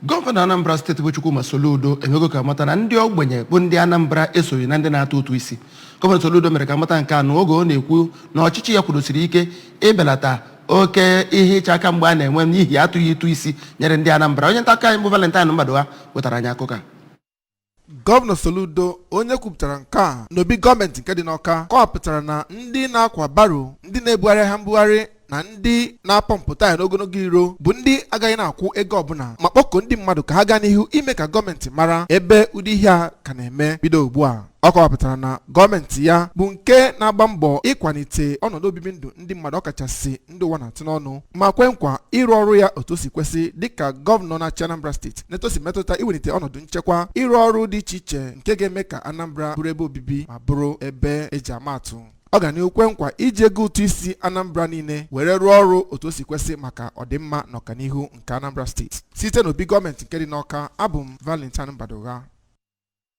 Gọvanọ Anambra Steeti bụ Chukwuma Soludo emego ka mata na ndị ogbenye bụ ndị Anambra esoghị na ndị na-atụ ụtụ isi. Gọvanọ Soludo mere ka mata nke a n'oge ọ na-ekwu na ọchịchị ya kwudosiri ike ịbelata oke ihe ịcha aka mgbe a na-enwe n'ihi atụghị ụtụ isi nyere ndị Anambra. Onye nta akụkọ anyị bụ Valentine Mbadogha wetara anyị akụkọ a. Gọvanọ Soludo, onye kwupụtara nke a n'obi gọọmenti nke dị n'Ọka, kọwapụtara na ndị na-akwa baro, ndị na-ebugharị ha mbugharị na ndị na-apọmpụ taya n'ogologo iro bụ ndị agaghị na-akwụ ego ọbụla, ma kpọkuo ndị mmadụ ka ha gaa n'ihu ime ka gọọmenti mara ebe ụdị ihe a ka na-eme bido ugbu a. Ọ kọwapụtara na gọọmenti ya bụ nke na-agba mbọ ịkwalite ọnọdụ obibi ndụ ndị mmadụ, ọkachasị ndị ụwa na-atụ n'ọnụ, ma kwe nkwa ịrụ ọrụ ya otu o si kwesị dịka gọvanọ na-achị Anambra Steeti na etu o si metụta iwelite ọnọdụ nchekwa, ịrụ ọrụ dị iche iche nke ga-eme ka Anambra bụrụ ebe obibi ma bụrụ ebe eji ama atụ. Ọ ga n'ihu kwe nkwa iji ego ụtụ isi Anambra niile were rụọ ọrụ otu o si kwesị maka ọdịmma na ọganihu nke Anambra Steeti. Site n'obi gọọmenti nke dị n'Ọka, abụ m Valentine Mbadogha.